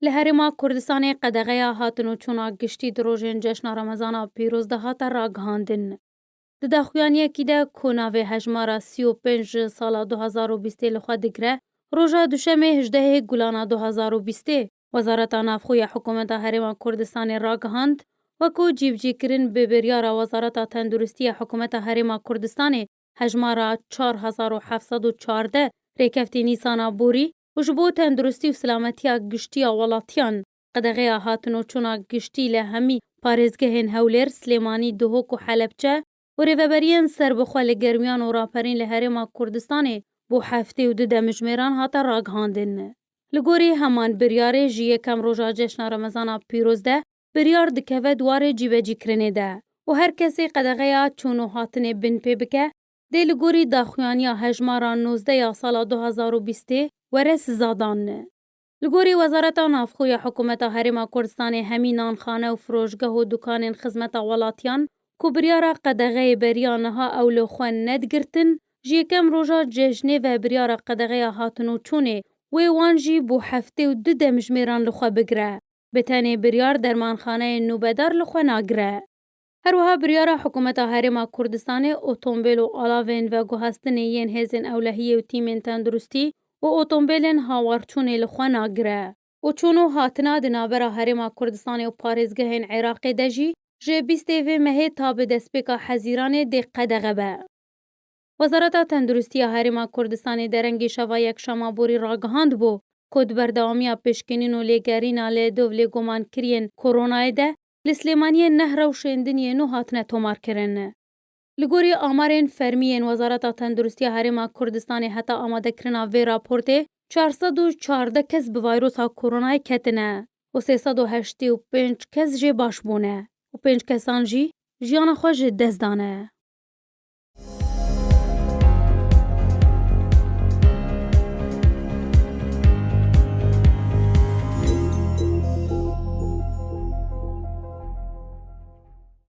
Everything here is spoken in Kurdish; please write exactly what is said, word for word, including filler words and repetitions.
Li Herêma Kurdistanê qedexeya hatin û çûna giştî di rojên Ceşna Remezana Pîroz de hate ragihandin. Di daxuyaniyekî de ku navê hejmara sî û pênc ji sala du hezar û bîstê li xwe digire, roja Duşemê hejdehê Gulana du hezar û bîstê, Wezareta Navxwe ya Hikûmeta Herêma Kurdistanê ragihand, wekû cîbicîkirin bi biryara Wezareta Tenduristî ya Hikûmeta Herêma Kurdistanê hejmara çar hezar û heft sed û çardeh rêkeftin Nîsana borî û ji bo tenduristî û silametiya giştî ya welatiyan, qedexeya hatin û çûna giştî li hemî parêzgehên Hewlêr, Silêmanî, Duhok û Helebçe û rêveberiyên serbixwe li germiyan û raperîn li Herêma Kurdistanê bo heftê û du demjimêran hate ragihandin. Li gorî heman biryarê ji yekem roja Ceşna Remezana Pîroz de biryar dikeve di warê cîbecîkirinê de û her kesê qedexeya çûn û hatinê binpê bike, dê li gorî daxuyaniya hejmara nozdeh ya sala du hezar û bîstê were sizadan. Li gorî Wezareta Navxwe ya Hikûmeta Herêma Kurdistanê hemî nanxane û firoşgeh û dukanên xizmeta welatiyan ku biryara qedexeyê beriya niha ew li xwe nedigirtin, ji yekem roja cejnê ve biryara qedexeya hatin û çûnê wê wan jî bo heftê û du demjimêran li xwe bigire. Bi tenê biryar dermanxaneyên nûbedar li xwe nagire. Her wiha biryara Hikûmeta Herêma Kurdistanê otombêl û alavên veguhestinê yên hêzên ewlehiyê û tîmên tenduristî û otombêlên hawarçûnê li xwe nagire û çûn û hatina di navbera Herêma Kurdistanê û parêzgehên Iraqê de jî ji bîstê vê mehê ta bi destpêka Hezîranê dê qedexe be. Wezareta Tenduristiya Herêma Kurdistanê derengî şeva yekşema borî ragihandibû ku di berdewamiya pişkinîn û lêgerîna li dov lêgumankiriyên koronayê de li Silêmaniyê neh rewşên din yên nû hatine tomarkirin. Li gorî amarên fermî yên Wezareta Tenduristiya Herêma Kurdistanê heta amadekirina vê raportê çar sed û çardeh kes bi vayrosa koronayê ketine û sê sed û heştê û pênc kes jê baş bûne û pênc kesan jî jiyana xwe ji dest dane.